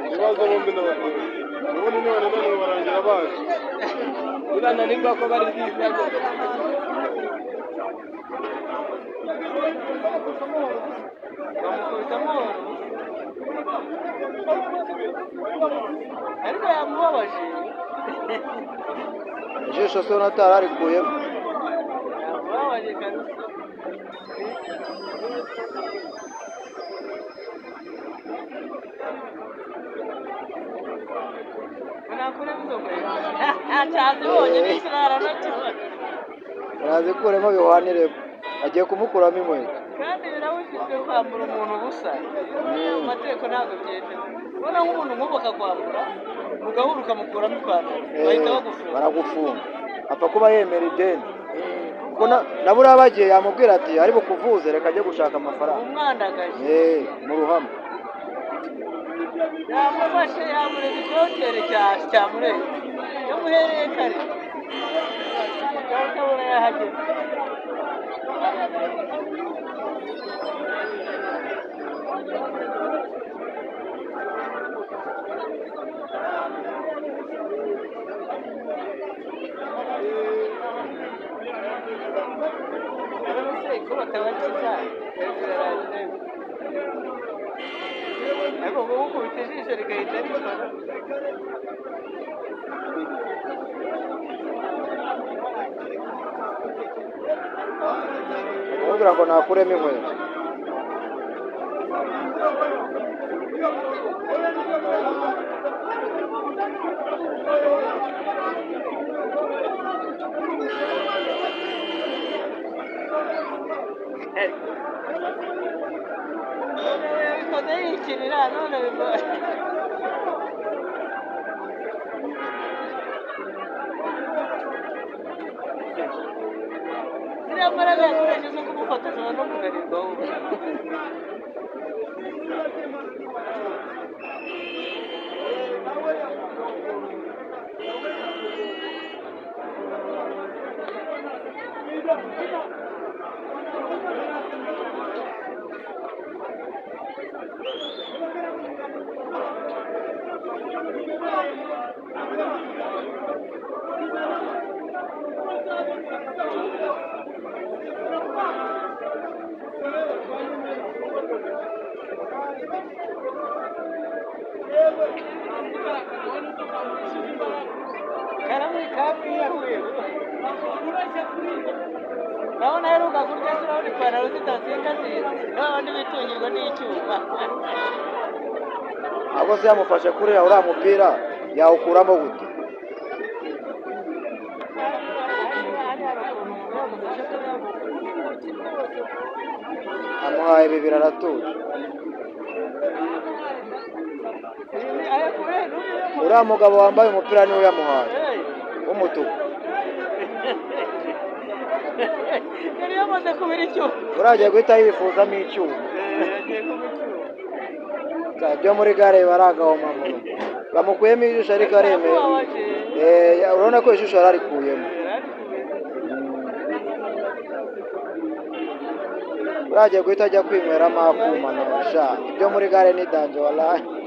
Ibibazo bombi ndabatera. Ubundi nibananirwa barangira baje. Nibananirwa ko bari bwiza. Bamukubita amahoro. Ariko yamubabaje. Ijisho se ubona arikuyemo. Yamubabaje kabisa. Nakuremo izo nkweto. Cyazibonye n'ikirara nakibona. Arazikuremo bihwaniremo, agiye kumukuramo inkweto. Kandi birabujijwe kwambura umuntu ubusa. Mu mategeko ntabwo byemewe. Ubona nk'umuntu nk'ubu akakwambura, mugahura ukamukuramo ipantaro, bahita bagufunga. Baragufunga, apfa kuba yemera ideni. Kuko na buriya bagiye yamubwira ati ari bukuvuze, reka ajye gushaka amafaranga. Umwandagaje. Mu ruhame. Yamufashe, yamureze icyokere cyamurenze. Yamuhereye kare. Ukabona yahageze. None se ko batabakiza, birarangira. Ariko kumukubita ijisho rigahita rikora. Kumubwira ngo nakuremo inkweto. Yabikoze yikinira none bigoye. Ziriya mbaraga yakoresheje zo kumufata ashobora no kunanirwa wowe. Karamu kamwiyahuye. Urabona aheruka kurya se, urabona ipantaro zitazingazinze, n'abandi bitungirwa n'icyuma. Ahubwo se yamufashe kuriya uriya mupira yawukuramo gute? Amuhaye bibiri aratuje. Uriya mugabo wambaye umupira niwe yamuhaye w'umutuku. Yari yamaze kubira icyuma. Uriya agiye guhita yifuzamo icyuma. Yagiye kuba icyuma. Byo muri gare biba ari agahomamunwa. Bamukuyemo ijisho ariko aremeye. Yamubabaje. Urabona ko ijisho yararikuyemo. Uriya agiye guhita ajya kwinyweramo akuma nawe sha. Ibyo muri gare ni danger wallahi.